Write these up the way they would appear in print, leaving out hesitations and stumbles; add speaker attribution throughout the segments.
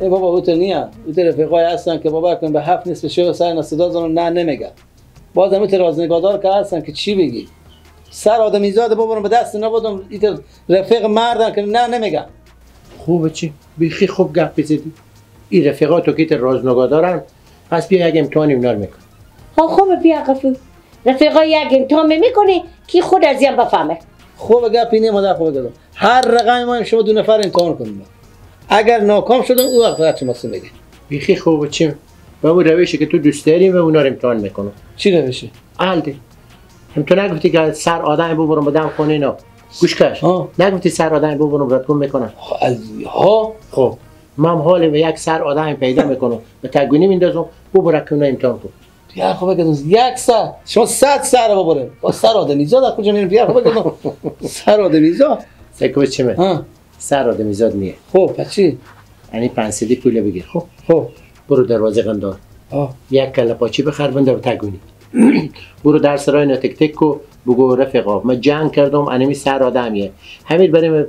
Speaker 1: ای بابا او تو نیا، او تو رفیقای هستن که بابا کن به هفت نصف شب سر اینا صدا زنم نه نمیگه. بازم او تو رازنگادار که هستن که چی بگی؟ سر آدمیزاد بابا به دست نبودم، این رفیق مردن که نه نمیگه.
Speaker 2: خوبه چی؟ بیخی خوب گپ بزدی. این رفیقاتو که راز دارن پس بیا یک امتحان اینا رو میکنی.
Speaker 3: ها خوبه بیا قفو. رفیقا یک امتحان میکنی که خود از یم بفهمه.
Speaker 1: خوبه گپ اینه مادر خوبه گپ. هر رقم ما شما دو نفر امتحان کنیم. اگر ناکام شدن او وقت فقط شما میگه.
Speaker 2: بیخی خوبه چی؟ با اون روشی که تو دوست داری و اونا رو امتحان میکنم.
Speaker 1: چی روشی؟
Speaker 2: الده. هم تو نگفتی که سر آدم ببرم بدم خونه اینا. گوش کش. نگفتی سر آدم ببرم رتکم میکنم.
Speaker 1: ها
Speaker 2: خب من حال به یک سر آدم پیدا میکنم به تگونی میندازم ببره که اونا امتحان کن.
Speaker 1: بیا خب بگم یک سر شما 100 سر ببره با سر آدمیزاد از کجا میریم؟ بیا خب بگم سر آدمیزاد
Speaker 2: سکو چی من؟ سر آدمیزاد نیه.
Speaker 1: خب پس چی؟
Speaker 2: یعنی 500 پول بگیر. خب
Speaker 1: خب
Speaker 2: برو دروازه قندار یک کله پاچی بخر بنده به تگونی. برو در سرای اینا تک تک کو بگو رفیقا من جنگ کردم انمی سر آدمیه همین بریم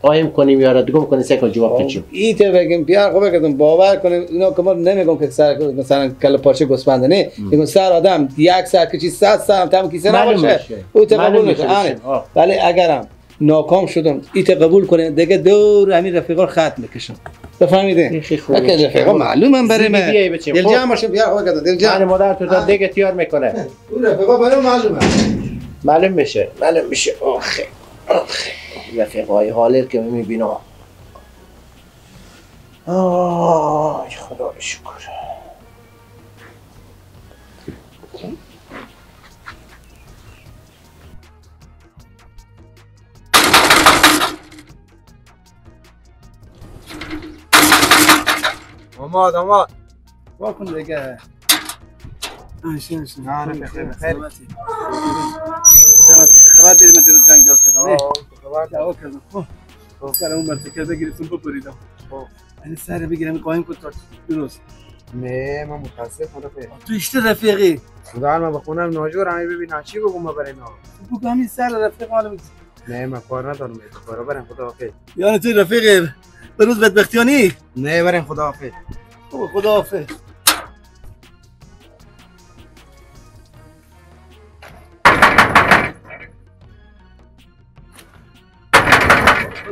Speaker 2: قایم کنیم یا ردگم کنیم سه کن جواب کنیم.
Speaker 1: ایته بگیم بیار خب بگم باور کنیم اینا که ما نمیگم که سر مثلا کله پاچه گوسفند نه، میگم سر آدم یک سر که چی 100 سر هم تمام کیسه نباشه او ته قبول میکنه. ولی اگرم ناکام شدم ایته قبول کنه دیگه دور همین رفیقا خط میکشم. بفهمیدین؟ اگه رفیقا معلومم برای من دل جمع باشه. بیار خب بگم دل جمع.
Speaker 2: من مادر تو داد دیگه تیار میکنه.
Speaker 1: اون رفیقا برای معلومه.
Speaker 2: معلوم میشه. معلوم میشه. آخه آخه رفیقای حالت که میبینم. آی خدا شکر.
Speaker 4: آماد آماد
Speaker 1: واکن دیگه.
Speaker 4: نه خیر خیر.
Speaker 1: خبر دیدم من دیروز جنگ کردم.
Speaker 4: خبر
Speaker 1: دعوا کردم. خب سر اون مرتکه بگیریم ببریدم.
Speaker 4: خب
Speaker 1: یعنی سر بگیرم قایم کن تا درست.
Speaker 4: نه من متاسف رفیق.
Speaker 1: تو اشته رفیقی.
Speaker 4: خدا من بخونم ناجور همین ببین چی بگم من برای اینا.
Speaker 1: بگو همین سر رفیق حالم.
Speaker 4: نه من کار ندارم. کارا برم خداحافظ.
Speaker 1: یعنی تو رفیقی به روز بدبختیانی؟
Speaker 4: نه بریم خداحافظ.
Speaker 1: خب خداحافظ.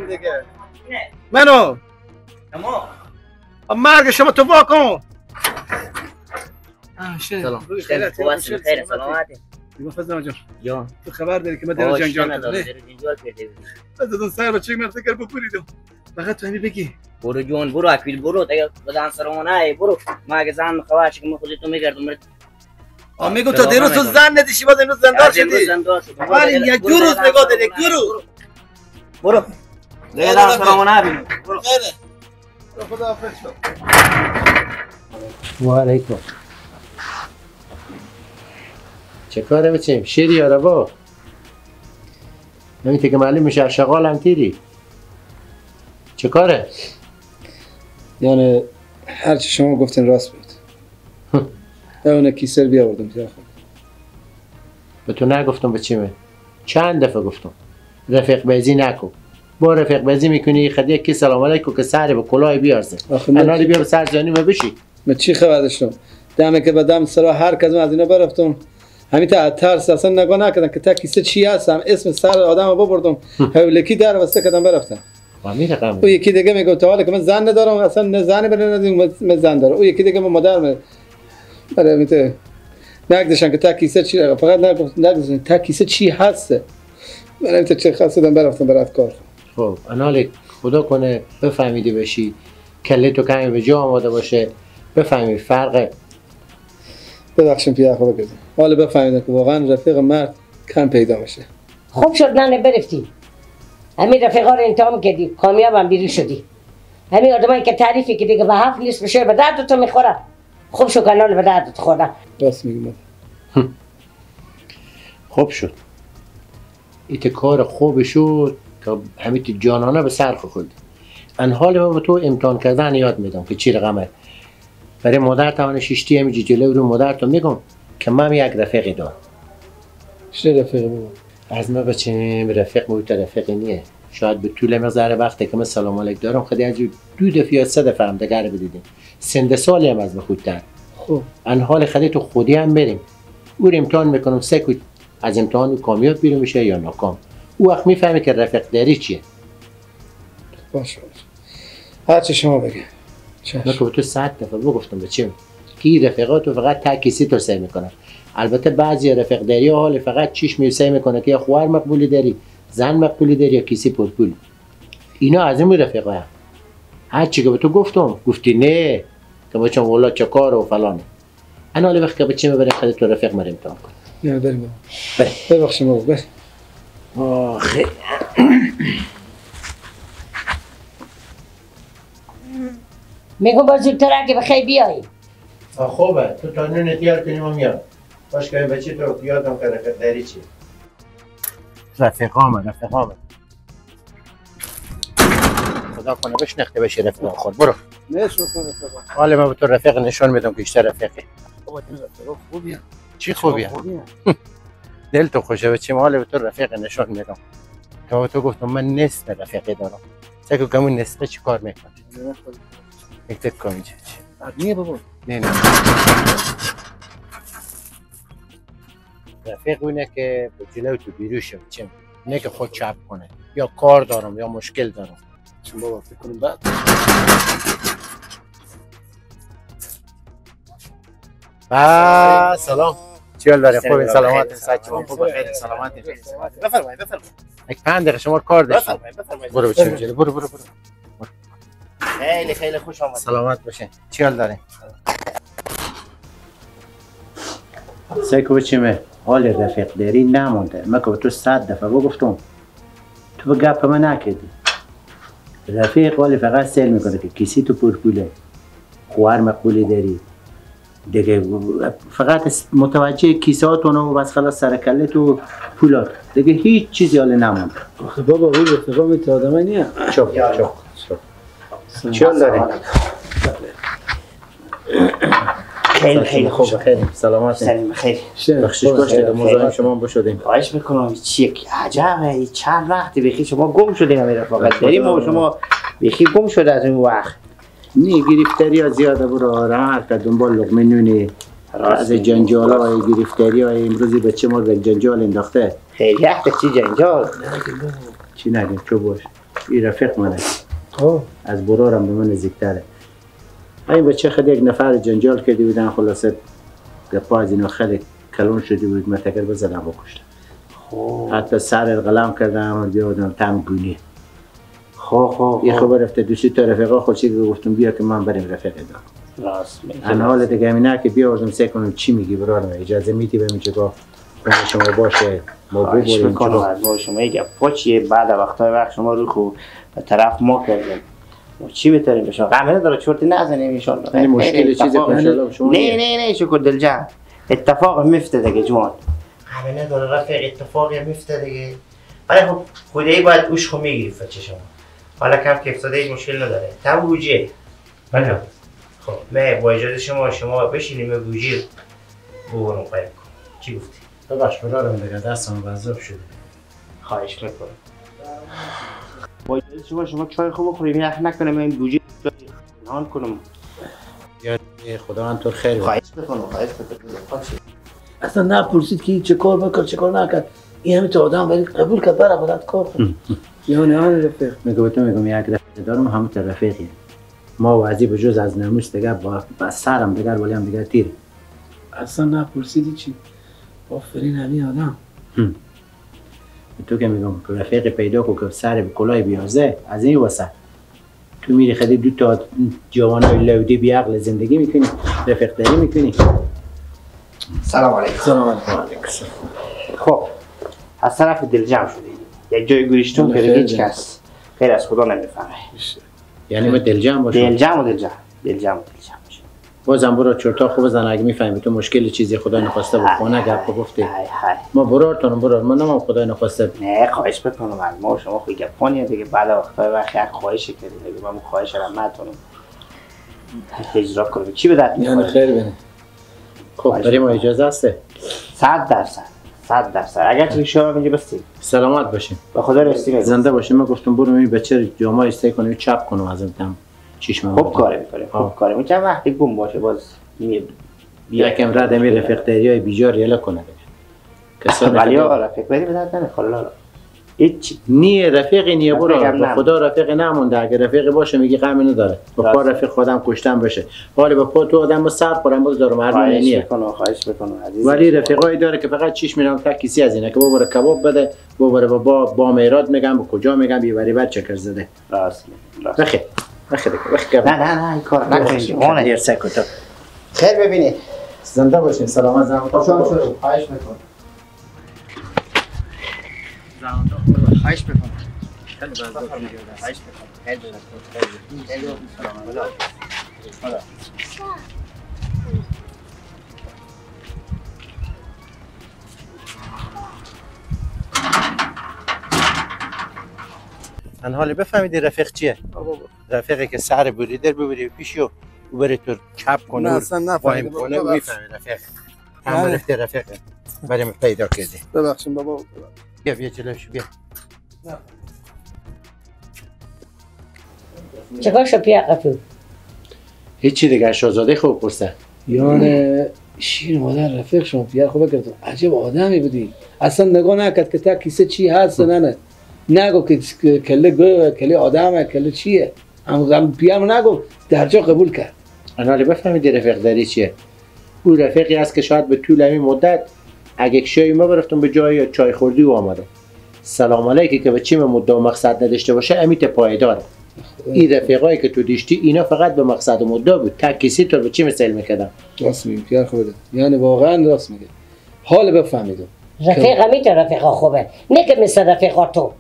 Speaker 1: دیگه منو
Speaker 5: تمام
Speaker 1: مرگ شما تو واکن.
Speaker 5: سلام خیر سلامتی.
Speaker 1: میگم فضل جان
Speaker 5: جان
Speaker 1: تو خبر داری که من دیروز جنجال کردم؟
Speaker 5: جنجال کرده
Speaker 1: بودی. سر بچه من فکر بپریدم. فقط تو همین بگی
Speaker 5: برو جون برو اکیل برو دیگه بدن سرمونه برو. ما اگه زن خواهش که من خودت تو میگردم.
Speaker 1: میگم تا دیروز تو زن ندیشی باز امروز زندار شدی. ولی یک دو روز نگاه داری یک دو روز
Speaker 5: برو دیگه دارم سرمونه ببین. برو
Speaker 1: خدا حافظ.
Speaker 2: و علیکم. چه کاره بچیم؟ شیری یا روا؟ نمیته که معلوم میشه از شغال هم تیری. چه کاره؟
Speaker 1: یعنی هرچی شما گفتین راست بود. اون کیسه رو بیاوردم.
Speaker 2: به تو نگفتم بچیمه؟ چند دفعه گفتم رفیق بازی نکن. با رفیق بازی میکنی خدیه کی سلام علیکم که سر به کلاه بیارزه. انالی بیا به سر زانی و بشی.
Speaker 1: من چی خبر داشتم؟ دمه که به دم سرا هر کدوم از اینا برفتم. همین تا ترس اصلا نگاه نکردم که تا کیسه چی هستم. اسم سر آدم رو ببردم. هولکی در واسه کردم برفتم. او یکی دیگه میگه تا حالا که من زن ندارم اصلا نه زن بره ندیم من زن دارم. او یکی دیگه من مادر من. آره میته نگذاشتن که تا کیسه چی فقط نگذاشتن تا کیسه چی هسته. من همین تا چه خواستم برفتم برات کار.
Speaker 2: خب انالی خدا کنه بفهمیده بشی کله تو کمی به جا آماده باشه بفهمی فرق.
Speaker 1: ببخشیم پیر خدا بگذارم. حالا بفهمیدم که واقعا رفیق مرد کم پیدا میشه.
Speaker 3: خوب شد ننه برفتی. همین رفیقا رو امتحان کردی کامیابم بیرون شدی. همین آدمایی که تعریفی که دیگه به هفت نیست بشه به درد تو میخوره. خوب شد کانال به دردت خوردم.
Speaker 1: راست میگی.
Speaker 2: خوب شد. ایت کار خوب شد که همین تو جانانه به سر خورد. ان حال ما به تو امتحان کردن یاد میدم که چی رقمه. برای مادر توان شیشتی همینجی جلو رو مادر تو میگم که من یک رفیقی دارم.
Speaker 1: چه رفیقی بابا؟
Speaker 2: از ما بچیم رفیق بود رفیقی نیه. شاید به طول مقدار وقتی که من سلام علیک دارم خیلی از دو دفعه یا سه دفعه هم دیگر بدیدیم. سند سالی هم از من خودتر.
Speaker 1: خب
Speaker 2: ان حال خودی تو خودی هم بریم. او رو امتحان میکنم سه از امتحان کامیاب بیرون میشه یا ناکام. او وقت میفهمه که رفیق داری چیه.
Speaker 1: باشه هر چی شما بگه.
Speaker 2: من که تو 100 دفعه بگفتم بچم که این رفیقاتو فقط تا کسی تو سعی میکنن. البته بعضی رفیق داری حال فقط چیش می میکنه که یا خوار مقبولی داری، زن مقبولی داری یا کسی پرپول. اینا از این رفیقا هم. هر چی که به تو گفتم گفتی نه که بچم والله چه کار و فلانه. انا حالا وقت که بچم ببره خودت تو رفیق مریم امتحان کن.
Speaker 1: نه بریم بابا. ببخشید بابا بریم.
Speaker 2: آخه
Speaker 3: میگم با زودتر اگه بخی بیایی.
Speaker 2: خوبه تو تا نون تیار کنیم و میام. باش که بچه تو یادم که رفیق داری چی. رفیقامه رفیقامه. خدا کنه بشنخته بشی رفیق خود برو.
Speaker 1: نشو رفیقا.
Speaker 2: حالا من به تو رفیق نشون میدم که بیشتر رفیقی.
Speaker 1: بابا این رفیقا خوبیه.
Speaker 2: چی خوبیه؟ دل تو خوشه بچه حالا به تو رفیق نشون میدم. تا تو گفتم من نصف رفیقی دارم. سکو کمون نصفه چی کار میکنه؟ یک تک کن اینجا.
Speaker 1: نه بابا.
Speaker 2: نه نه. رفیق اونه که به جلو تو بیرو شه بچه، نه که خود چپ کنه یا کار دارم یا مشکل دارم.
Speaker 1: چون بابا فکر کنیم بعد.
Speaker 2: سلام. چی حال داری؟ خوبین؟ سلامت. سچ خوب خیلی سلامت.
Speaker 6: بفرمایید بفرمایید.
Speaker 2: یک 5 دقیقه شما کار داشتم.
Speaker 6: بفرمایید
Speaker 2: برو بچه جلو برو برو برو.
Speaker 6: خیلی خیلی خوش آمدید.
Speaker 2: سلامت باشین. چی حال داری؟ سیکو بچیمه حال رفیق داری نمونده. من که تو 100 دفعه بگفتم تو به گپ من نکردی. رفیق ولی فقط سیل میکنه که کسی تو پرپوله، خوار مقبولی داری دیگه، فقط متوجه کیسه هاتون و بس خلاص سر کله تو پولات دیگه، هیچ چیزی حال نمونده.
Speaker 1: آخه بابا اون رفیقا میت آدمای نیه.
Speaker 2: چوب چوب چوب. چی حال داری؟
Speaker 6: خیلی خیلی خوب.
Speaker 2: خیلی سلامت.
Speaker 6: سلام خیر.
Speaker 2: بخشش باشه مزاحم شما بشدیم.
Speaker 6: خواهش میکنم. چی عجبه چند وقتی بخی شما گم شدیم همین رفاقت داریم و شما بخی گم شده از اون وقت.
Speaker 2: نه گرفتاری ها زیاده برو، هر که دنبال لقمه نونی از جنجال های گرفتاری های امروزی بچه ما به جنجال انداخته.
Speaker 6: خیلی وقت چی جنجال؟
Speaker 2: چی نگیم چو باش. این رفیق منه. از برارم به من نزدیکتره. این بچه خیلی یک نفر جنجال کرده بودن، خلاصه گپا از اینا خیلی کلون شده بود، من تکر بزدم بکشتم. حتی سر قلم کردم و بیاودم تم گونی.
Speaker 6: خب
Speaker 2: یه خبر رفته دوستی تا رفیقا خودشی که گفتم بیا که من بریم رفیق دارم.
Speaker 6: راست میگی.
Speaker 2: انا حال دیگه همینه که بیاوردم سعی کنم چی میگی برارم اجازه میدی به اینجا خونه شما باشه ما ببریم.
Speaker 6: میکنم از ما شما یک گپا چیه بعد وقتای وقت شما رو خو به طرف ما کردیم. ما چی بتاریم به شما غم نداره چرتی نزنیم ان شاء الله.
Speaker 2: یعنی مشکل چیزی ان شاء الله شما
Speaker 6: نه نه نه شکر دلجان اتفاق میفته دیگه جوان. غم نداره رفیق اتفاقی میفته دیگه. ولی خب خدایی باید اوش خو میگیره چه شما. حالا کم که افتاده هیچ مشکل نداره. تا بوجه.
Speaker 2: بله.
Speaker 6: خب من با اجازه شما بشینیم بوجه بورم قایم کن. چی گفتی؟
Speaker 2: ببخش برارم دیگه دستم بزرگ شده.
Speaker 6: خواهش میکنم. با اجازه شما چای خوب بخوریم یخ نکنه من بوجه نان کنم.
Speaker 2: یا خداوند تو خیر.
Speaker 6: خواهش میکنم خواهش میکنم.
Speaker 1: اصلا نپرسید که چه کار میکرد چه کار نکرد. این همین تو آدم ولی قبول کرد برای خودت کار کن. یا نه رفیق
Speaker 2: میگم به تو میگم یک رفیق دارم همون رفیقیه. ما وضعی به جز از ناموس دیگه با سرم دیگر ولی هم دیگر تیر.
Speaker 1: اصلا نپرسیدی چی؟ آفرین همین آدم.
Speaker 2: تو که میگم رفیق پیدا کو که سر به کلاه بیازه از این واسه تو میری خیلی دو تا جوانای لودی بیعقل زندگی میکنی رفیق داری میکنی.
Speaker 6: سلام علیکم.
Speaker 1: سلام علیکم.
Speaker 6: خب از طرف دل جمع شدیم یک جای گریشتون که هیچ کس غیر از خدا نمیفهمه.
Speaker 2: یعنی ما دل جمع باشیم. دل
Speaker 6: جمع و دل جمع دل جمع و دل جمع باشیم.
Speaker 2: بازم برو چرتا خوب بزن اگه میفهمی تو مشکل چیزی خدا نخواسته بود خونه گپ گفتی. ما برارتون برار ما نمام خدای نخواسته.
Speaker 6: نه خواهش بکنم از ما شما خو گپانیه دیگه بعد وقتای وقت یک خواهش کردیم دیگه من خواهش را متونم اجرا کنم. چی به درد میخوره؟
Speaker 1: یعنی خیر بینه.
Speaker 2: خب برای ما اجازه هسته؟
Speaker 6: 100% 100% اگر چه شما اینجا بستی.
Speaker 2: سلامت باشین.
Speaker 6: به خدا رسیدیم.
Speaker 2: زنده باشین. من گفتم برو این بچه جامعه استای کنه چپ کنم از این چشم.
Speaker 6: خوب کار میکنه. خوب کار میکنه. وقتی گم باشه باز
Speaker 2: یکم رد می رفیق دریای بیجار یله کنه دیگه.
Speaker 6: ولی آقا رفیق بری به درد نمیخوره لالا. هیچ
Speaker 2: نیه رفیقی نیه برو به خدا رفیق نمونده. اگه رفیقی باشه میگی غمی نداره. با پا رفیق خودم کشتم بشه. حالا با پا تو آدمو سر خورم باز دارم هر نیه.
Speaker 6: خواهش میکنم عزیز.
Speaker 2: ولی رفیقایی داره که فقط چیش میرم تا کسی از اینا که بابا کباب بده بابا با با میراد میگم به کجا میگم بیبری بعد چکر زده.
Speaker 6: راست میگی.
Speaker 2: بخیر بخیر بخیر.
Speaker 6: نه نه نه این کار نکنید.
Speaker 2: اون سکوت.
Speaker 6: خیر ببینید.
Speaker 2: زنده باشین. سلامت زحمت.
Speaker 6: خواهش میکنم. خواهش میکنم. خیلی خواهش میکنم. خیلی خیلی
Speaker 2: ان حالی بفهمیدی رفیق چیه؟ رفیقی که سر بریده ببری پیشو و بری تو چپ کنه.
Speaker 1: نه اصلا نفهمیدم.
Speaker 2: کنه میفهمی رفیق. هم رفته رفیقه. بریم پیدا کردی.
Speaker 1: ببخشید بابا.
Speaker 2: بیا بیا جلوش بیا.
Speaker 3: چیکار شد پیا قفو؟
Speaker 2: هیچی دیگه شاهزاده خوب پرسه.
Speaker 1: یعنی شیر مادر رفیق شما پیر خوب گرفتم. عجب آدمی بودی. اصلا نگاه نکرد که تا کیسه چی هست نه نه. نگو که کله گو کله آدمه کله چیه. هم پیر نگو درجا قبول کرد.
Speaker 2: انالی بفهمیدی رفیق داری چیه؟ او رفیقی است که شاید به طول همین مدت اگه شای ما برفتم به جای چای خوردی و آمده سلام علیکی که به چیم مدعا و مقصد نداشته باشه امیت پایداره. این رفیقایی که تو داشتی اینا فقط به مقصد و مدعا بود تا کسی تو به چی سیل میکردم.
Speaker 1: راست میگی پیر خوبه. یعنی واقعا راست میگه. حال بفهمیدم
Speaker 3: رفیق امیت رفیقا خوبه نه که مثل رفیقا تو.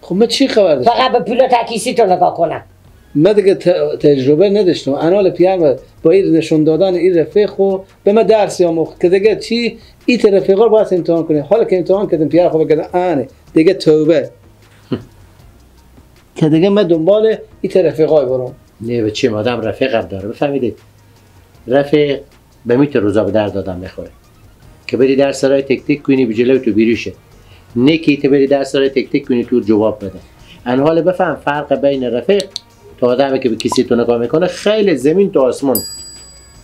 Speaker 1: خب من چی خبر داشتم؟
Speaker 3: فقط به پول تکیسی تو نگاه کنم.
Speaker 1: من دیگه تجربه نداشتم. انال پیر با این نشون دادن این رفیق خو به من درس آموخت که دیگه چی این رفیقا رو باید امتحان کنی. حالا که امتحان کردم پیر خو بگم انه دیگه توبه که دیگه من دنبال این رفیقای برم.
Speaker 2: نه به چی آدم رفیق داره بفهمیدید. رفیق به میت روزا به درد آدم میخوره که بری در سرای تک تک کنی به جلوی تو بیروشه. نه که تو بری در سرای تک تک کنی تو جواب بده. ان حالا بفهم فرق بین رفیق تا آدمی که به کسی تو نگاه میکنه خیلی زمین تو آسمون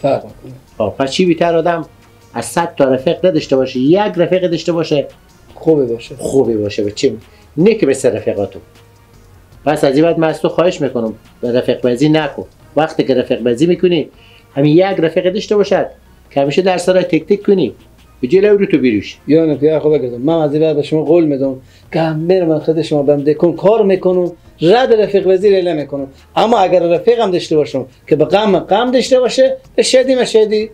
Speaker 1: فرق میکنه.
Speaker 2: پس چی بیتر آدم از 100 تا رفیق نداشته باشه یک رفیق داشته باشه
Speaker 1: خوبی باشه.
Speaker 2: خوبی باشه به چی نه که مثل رفیقاتو. پس از این بعد من از تو خواهش میکنم به رفیق بازی نکن. وقتی که رفیق بازی میکنی همین یک رفیق داشته باشد که همیشه در سرای تک تک کنی به جلوی رو تو بیروش.
Speaker 1: یعنی پیر خوب بگم من از این بعد به شما قول میدم که میرم من خود شما بهم دکون کار میکنم رد رفیق وزیر اعلام میکنم. اما اگر رفیقم داشته باشم که به غم غم داشته باشه به شدی مشدی.